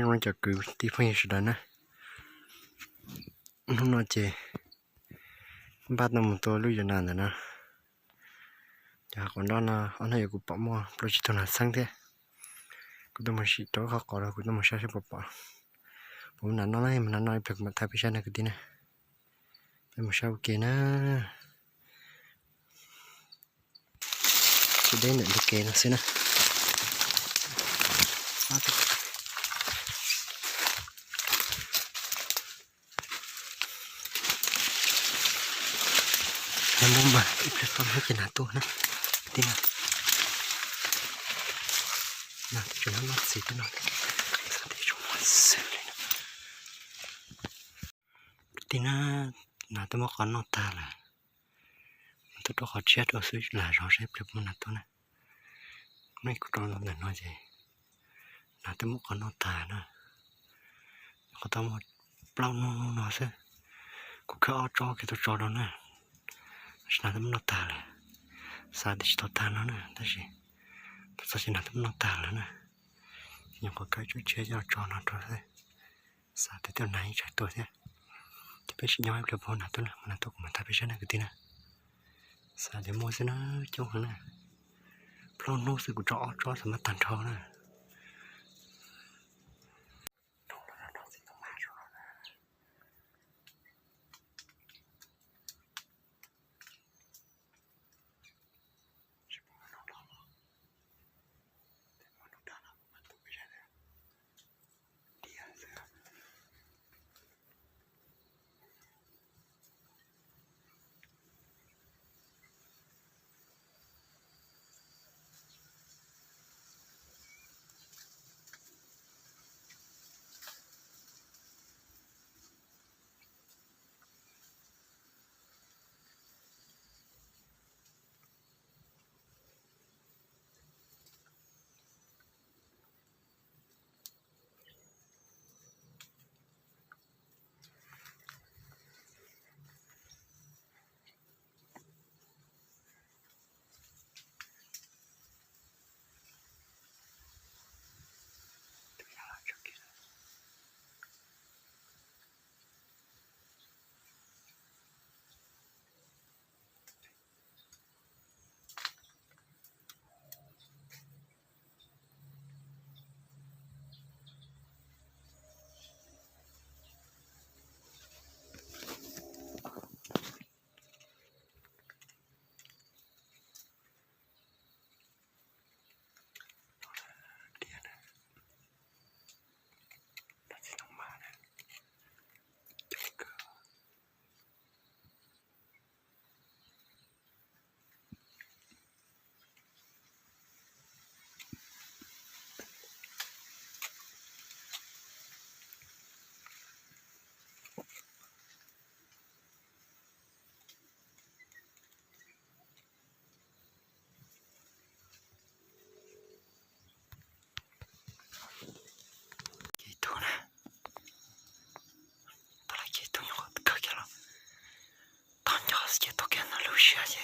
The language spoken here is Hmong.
Cov kwv tij phooj ywg sawv daws na, hnub no ces npaj tau mus tua lub yuav nas ntawm no. Cov hav quav nroj no ob hnub yuav kuv pom muaj plaub tsib tug nas txheeb thiab. Kuv tuaj mus sim rau qhov qos los kuv tuaj mus saib saib puas pom. Puas muaj nas noj na, yog muaj nas noj ib pliag kuv mam thaij peb saib na kwv tij na. Peb mus saib ua ke na. Ces deb ntawm ntug kev no xwb na. Nag hmo mas ib pliag toj hnub ces nas tuaj na. Tij na, nas twb tseem noj txiv tib no. Tij na, nas twb muab qos noj tag lawm. Tuaj rau qhov tshiab rau xwb lam zov saib pliag puas muaj nas tuaj na. Nej kuv rau ntawm no ces nas twb muab qos noj tag na. Qhov tau muaj plaub hnub no xwb, kuv khawb ob tsob kiag tuaj tso rau na, tab sis nas twb muab noj tag lawm. Xav tias tsis tau tag no na, tab sis txog ces nas twb muab noj tag lawm na. Nyuam qhuav khawb tsob tshiab coj tso no rau xwb. Xav tias tej nas ib tsam tuaj thiab. Ces peb sim nyob ib pliag puas muaj nas tuaj na, muaj nas tuaj kuv mam thaij peb saib na kwv tij na. Xav tias muaj xwb na, coob heev na. Plaub hnub xwb kuv tso ob tsob xav muab tag nrho na. Ces tug na, tau lawm ces tug nyuam qhuav kawg kiag los, tau nco xwb ces tau kiag ntawm lub siab ces.